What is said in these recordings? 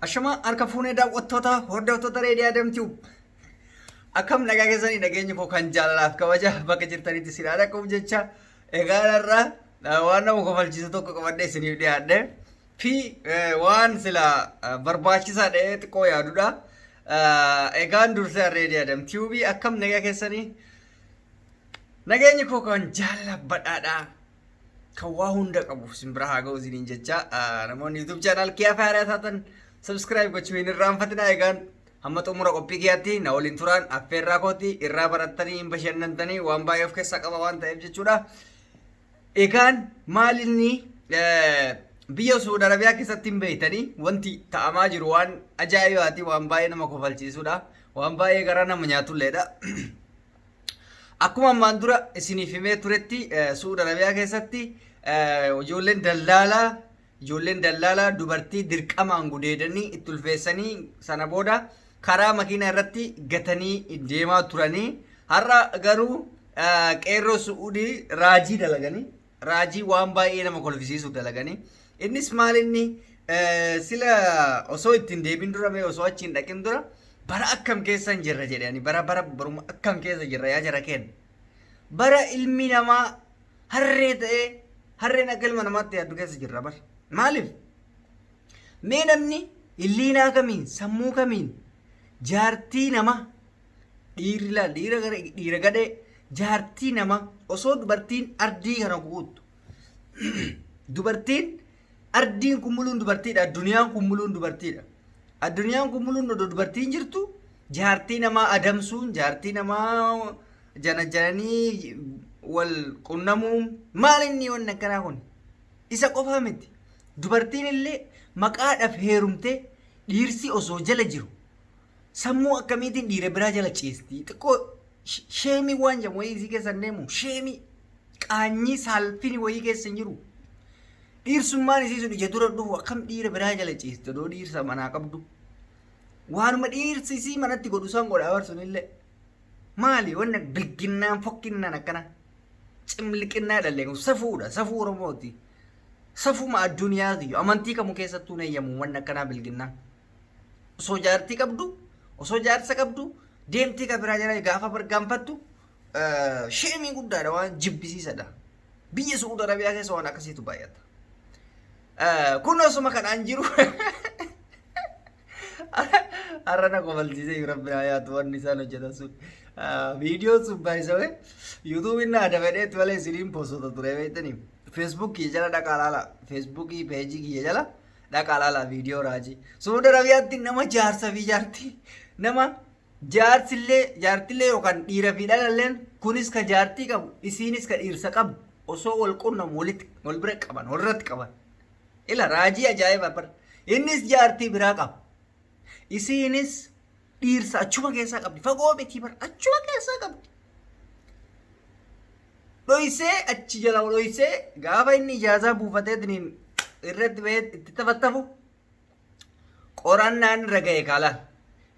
Ashamaa harka fuunee daawwattoota hordoftoota Reedii Adam Tube. Akkam nagaa keessanii nageenyi koo kan jaalalaaf kabaja bakka jirtanitti isin haa dhaqqabu jecha egaa irraa waan nama kofalchiisu tokko qabadhee isiniif dhiyaadhe fi waan sila barbaachisaa dha'ee xiqqoo yaadudha. Egaan dursee Reedii Adam Tube akkam nagaa keessanii nageenyi koo kan jaalalaaf badhaadhaa kan waa hunda qabu isin bira haa ga'u isiniin jecha namoonni YouTube channel kiyyaa haaraa taatan subscribe gochuu hin irraanfatinaa. Egaan hamma xumura qophii kiyyaatti na waliin turaan affeerraa kooti, irraa barattanii hin bashannantanii, waan baay'ee of keessaa qaba waan ta'eef jechuudha. Egaan maalinni biyya Suudi Arabiyaa keessatti hin beektanii wanti ta'amaa jiru waan ajaa'ibaati, waan baay'ee nama kofalchiisudha, waan baay'ee garaa nama nyaatulleedha. Akkuma ammaan dura isiniif himee turetti, Suudi Arabiyaa keessatti ijoolleen dallaalaa dubartii dirqamaan gudeedanii itti ulfeessanii sana booda karaa makiinaa irratti gatanii deemaa turanii, har'a garuu qeerroo Su'uudii raajii dalaganii, raajii waan baay'ee nama kolfisiisu dalaganii. Innis maal inni, sila osoo ittiin deebin dura, mee osoo achiin dhaqin dura, bara akkam keessa hin jirra jedhani, bara bara baruma akkam keessa jirra yaa jara kenna? Bara ilmi namaa harree ta'ee harreen akka ilma namaatti yaaddu keessa jirra bara. Maaliif mee namni illiinaa kamiin, sammuu kamiin jaartii nama, dhiirri laal, dhiira dhiira gadhee, jaartii nama osoo dubartiin ardii kana guuttu, dubartiin ardiin kun muluun dubartiidha, addunyaan kun muluun dubartiidha, addunyaan kun muluun odoo dubartiin jirtu jaartii namaa adamsuun, jaartii namaa jana jananii wal qunnamuun maal inni wanni akkanaa kun? Isa qofaa miti, dubartiin illee maqaadhaaf heerumtee dhiirsi osoo jala jiru sammuu akkamiitiin dhiira biraa jala ciisti? Xiqqoo shame waan jedhamu wayii isii keessa hin deemu? Shame, qaanyii, saalfini wayii keessa hin jiru? Dhiirsummaan isii sun ija dura dhufu akkam dhiira biraa jala ciisti odoo dhiirsa manaa qabdu? Waanuma dhiirsi isii manatti godhu san godha bar sunillee. Maali wanna bilginnaan fokkinnaan akkana cimliqinnaa dhallee kun? Safuudha, safuu Oromooti, safuma addunyaati. Amantii kamu keessattuu hin eeyyamu wanni akkanaa bilginnaan. Osoo jaartii qabdu, osoo jaarsa qabdu deemtee ka biraa jala gaafa bargaanfattu shame guddaadha, waan jibbisiisadha. Biyya Su'uud Arabiyaa keessa waan akkasiitu baay'ata. Kun osuma kanaan jiru har'a na kofalchiisee, rabbi haa yaatu wanni isaan hojjetan sun. Viidiyoon sun baay'isame YouTubeiin na adabadheetti malee isiniin poostota ture beektanii. Facebook kiyya jala dhaqaa laala. Facebookii peejii kiyya jala dhaqaa laala viidiyoo raajii. Su'uud Arabiyaatti nama jaarsa fi jaartii, nama jaarsillee jaartillee yookaan dhiira fi dhalalleen kunis ka jaartii qabu, isiinis ka dhiirsa qabu osoo wal qunnamu walitti wal bira qaban, walirratti qaban. Ila raajii ajaa'iba bar. Innis jaartii biraa qaba. Isiinis dhiirsa achuma keessaa qabdi. Fagoo miti bar, achuma keessaa qabdi. Dhoysee achi jala dhoysee gaafa inni ijaazaa buufateetiniin irratti bahee itti tafattafu qorannaan irra ga'e kaalaan.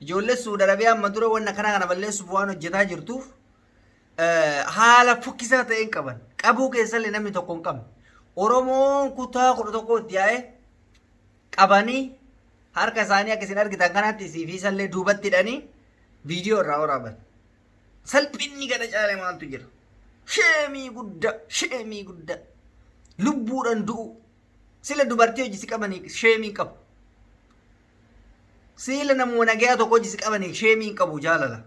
Ijoollee Suudi Arabiyaa amma dura wanna kana kana balleessuuf waan hojjetaa jirtuuf haala fokkisaa ta'een qaban. Qabuu keessallee namni tokko hin qabne. Oromoon kutaa 11 itti yaa'ee qabanii harka isaanii akka isin argitan kanatti isii fi isallee duubatti hidhanii viidiyoo irraa waraaban. Salphinni kana caale maaltu jira? Shame guddaa, shame guddaa. Lubbuudhaan du'u. Sila dubartii hojii si qabanii shame hin qabu. Sila namuma nagayaa tokko hojii si qabanii shame hin qabu jaalala.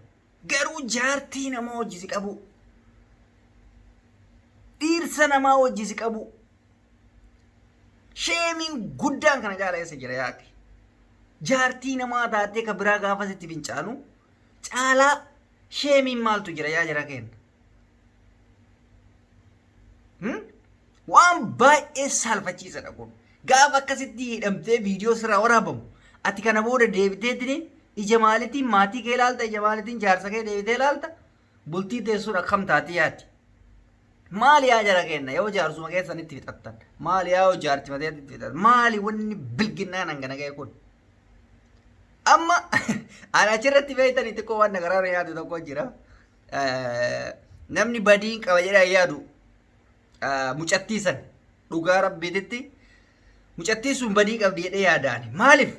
Garuu jaartii namaa hojii si qabu. Dhiirsa namaa hojii si qabu. Shameiin guddaan kana caala eessa jira yaaqi? Jaartii namaa taatee ka biraa gaafa sitti fincaanu caalaa shameiin maaltu jira yaa jara keenya? Waan baay'ee saalfachiisadha kun. Gaafa akkasitti hidhamtee viidiyoo sirraa waraabamu, ati kana booda deebiteetini ija maaliitiin maatii kee ilaalta, ija maaliitiin jaarsa kee deebitee ilaalta, bultii teessuun akkam taati yaaddi? Maali yaa jara keenya yoo jaarsuma keessanitti fixattan? Maali yaa yoo jaartima teetti fixattan? Maali wanni bilginnaan hangana ga'e kun? Amma ani achirratti beektanii xiqqoo waan nagaraara yaadu tokko jira. Namni badiin qaba jedhee yaadu mucattii san, dhugaa rabbiititti mucattiin sun badii qabdi jedhee yaadaani. Maaliif?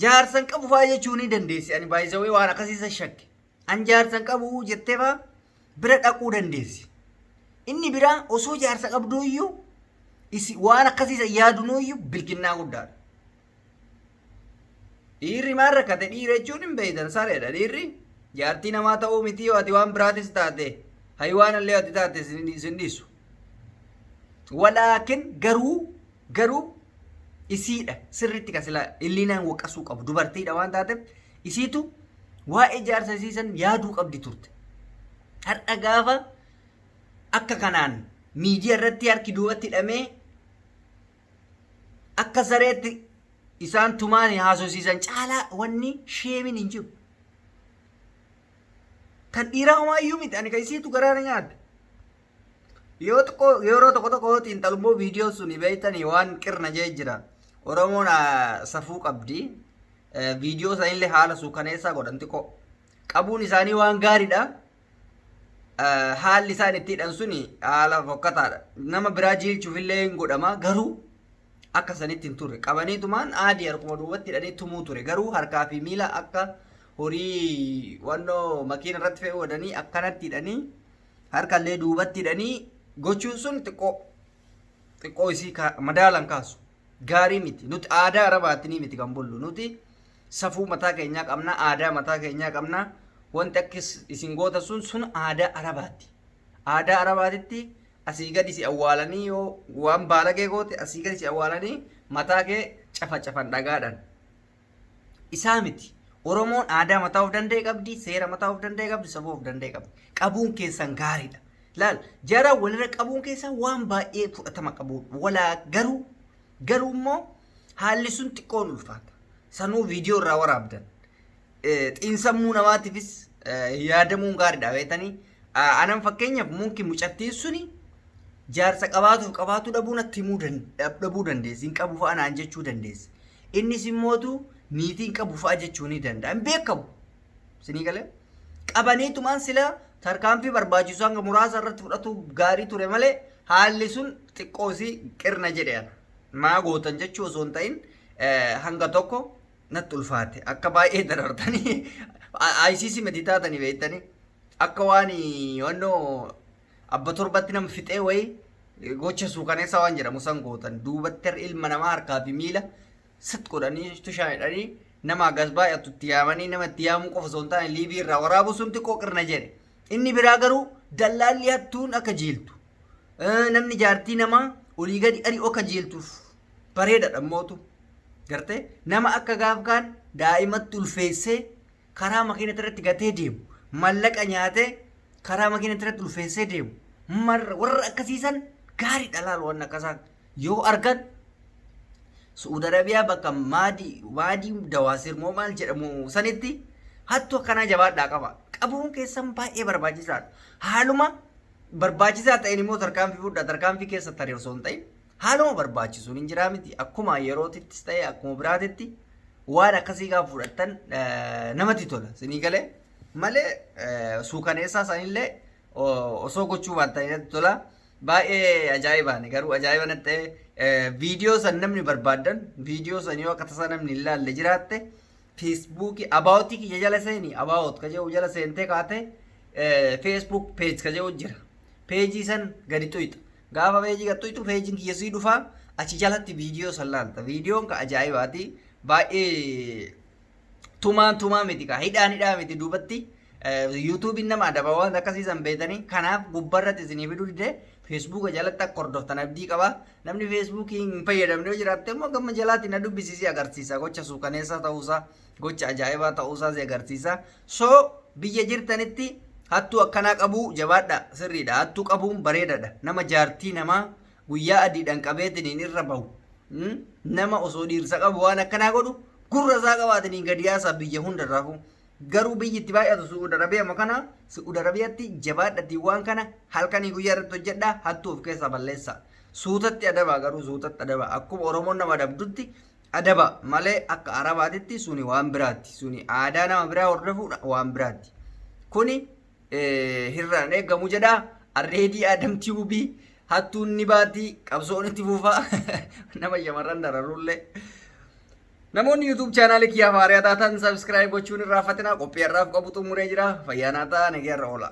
Jaarsan qabu faa jechuu ni dandeessi. Ani baay'isawee waan akkasiisa shakke. An jaarsan qabu jettee faa bira dhaquu dandeessi. Inni biraa osoo jaarsa qabduu iyyuu isi waan akkasiisa yaadunuu iyyuu bilginnaa guddaadha. Dhiirri maal rakkate dhiira jechuun hin beeytan sareedha dhiirri. Jaartii namaa ta'uu miti yoo ati waan biraatis taate haywaan illee ati taate sin dhiisu. Walaakin garuu garuu isiidha sirriitti kan silaa illiinaan waqasuu qabu dubartiidha waan taateef isiitu waa'ee jaarsa isii san yaaduu qabdi turte. Har'a gaafa akka kanaan miidiyaa irratti harki duubatti hidhamee akka sareetti isaan tumaan haasofsiisan caalaa wanni sheemin hin jiru. Kan dhiiraa homaayyuu miti ani kan isiitu garaa na nyaate. Yoo xiqqoo yeroo tokko tokko yoo xiinxalu immoo viidiyoon suni beektanii waan qirna jee jira. Oromoon safuu qabdi. Viidiyoo sanillee haala suukaneessaa godhan xiqqoo. Qabuun isaanii waan gaariidha. Haalli isaan itti hidhan suni haala fokkataadha. Nama biraa jiilchuuf illee hin godhama garuu akka sanitti hin turre. Qabaniitumaan aadii harkuma duubatti hidhanii tumuu ture. Garuu harkaa fi miila akka horii wannoo makiina irratti fe'uu godhanii akkanatti hidhanii harkallee duubatti hidhanii gochuun sun xiqqoo xiqqoo isii madaalan kaasu. Gaarii miti. Nuti aadaa Arabaatiin miti kan bullu. Nuti safuu mataa keenyaa qabna, aadaa mataa keenyaa qabna. Wanti akka isin goota sun sun aadaa Arabaati. Aadaa Arabaatitti asii gadi si awwaalanii yoo waan baalagee goote asii gadi si awwaalanii mataa kee cafa cafan dhagaadhaan. Isaa miti. Oromoon aadaa mataa of danda'e qabdi, seera mataa of danda'e qabdi, safuu of danda'e qabdi. Qabuun keessan gaariidha. Laal, jara walirra qabuun keessan waan baay'ee fudhatama qabuudha. Walaa garuu garuu immoo haalli sun xiqqoon ulfaata. Sanuu viidiyoo irraa waraabdan. Xiinsammuu namaatiifis yaadamuun gaariidha beektanii. Anan fakkeenyaaf munki mucattiin suni jaarsa qabaatuuf qabaatuu dhabuu natti himuu dhabuu dandeessi. Hin qabu fa'a naan jechuu dandeessi. Innis immootu niitii hin qabu fa'a jechuu ni danda'a. Hin beekamu. Sinii galee? Qabaniitumaan sila tarkaanfii barbaachisu hanga muraasa irratti fudhatu gaarii ture malee haalli sun xiqqoo isii qirna jedhe ana. Maa gootan jechuu osoo hin ta'in hanga tokko natti ulfaate. Akka baay'ee darartanii ICC miti taatanii beektanii akka waan wannoo abba torbatti nama fixee wayii gocha suukaneessaa waan jedhamu san gootan duubatti ilma namaa harkaa fi miila sat godhanii tushaa hidhanii nama hagas baay'atu itti yaamanii nama itti yaamuu qofa osoo hin taane liivii irraa waraabuu sun xiqqoo qirna jedhe. Inni biraa garuu dallaalli hattuun akka jiiltu namni jaartii namaa olii gadi ari'u akka jiiltuuf bareedadha mootu. Gartee nama akka gaaf kaan daa'imatti ulfeessee karaa makiina irratti gatee deemu mallaqa nyaatee karaa makiina irratti ulfeessee deemu warra akkasiisan gaariidha laal waan akkasaa yoo argan Su'uud Arabiyaa bakka maadii maadii dawaasir moo maal jedhamu sanitti hattuu akkanaa jabaadhaa qaba. Qabuun keessan baay'ee barbaachisaadha. Haaluma barbaachisaa ta'een immoo tarkaanfii fudhaa tarkaanfii keessa tare osoo hin ta'in haaluma barbaachisuun hin jiraa miti. Akkuma yerootittis ta'e akkuma biraatitti waan akkasii gaafa fudhattan namatti tola. Sinii galee malee suukaneessaa sanillee osoo gochuu baattanii natti tola. Baay'ee ajaa'ibaani garuu ajaa'iba natti ta'e viidiyoo san namni barbaaddan viidiyoo san yoo akka tasaa namni hin laalle jiraatte feesbuukii abaawutii kiyya jala seeni abaawut ka jedhu jala seentee kaate Facebook page ka jedhu jira. Peejii san gadi xuyxa. Gaafa peejii gad xuyxu peejiin kiyya sii dhufaa achi jalatti viidiyoo san laalta. Viidiyoon ka ajaa'ibaati baay'ee tumaan tumaa miti kaa hidhaan hidhaa miti duubatti yuutuubiin nama adaba waan akkasii san beektanii kanaaf gubbarratti isinii fiduu dide feesbuuka jalatti akka hordoftan abdii qaba namni feesbuukii hin fayyadamne yoo jiraatte immoo gama jalaatiin na dubbisiisii agarsiisa gocha suukaneessaa ta'uusaa gocha ajaa'ibaa ta'uusaa si agarsiisa so biyya jirtanitti hattuu akkanaa qabuu jabaadha sirriidha hattuu qabuun bareedadha nama jaartii namaa guyyaa adiidhaan qabeetiniin irra bahu nama osoo dhiirsa qabu waan akkanaa godhu gurra isaa qabaatiniin gadi yaasaa biyya hundarraafuu garuu biyyi itti baay'atu Su'uud Arabiyaa kana Su'uud Arabiyaatti jabaadhatii waan kana halkanii guyyaa irratti hojjedhaa hattuu of keessaa balleessa suutatti adabaa garuu suutatti adabaa akkuma Oromoon nama adabdutti adaba malee akka Arabaatitti suni waan biraatti suni aadaa nama biraa hordofuudha waan biraatti kuni hirraan eegamu jedha arreedii Adam Tube hattuun ni baati qabsoon itti fufaa nama shamarran dararullee. Namoonni YouTube chaanaalii kiyyaaf haaraa taatan subscribe gochuun irraa fatinaa. Qophii har'aaf qabu xumuree jira. Fayyaa naa ta'a, nagaa irra oola.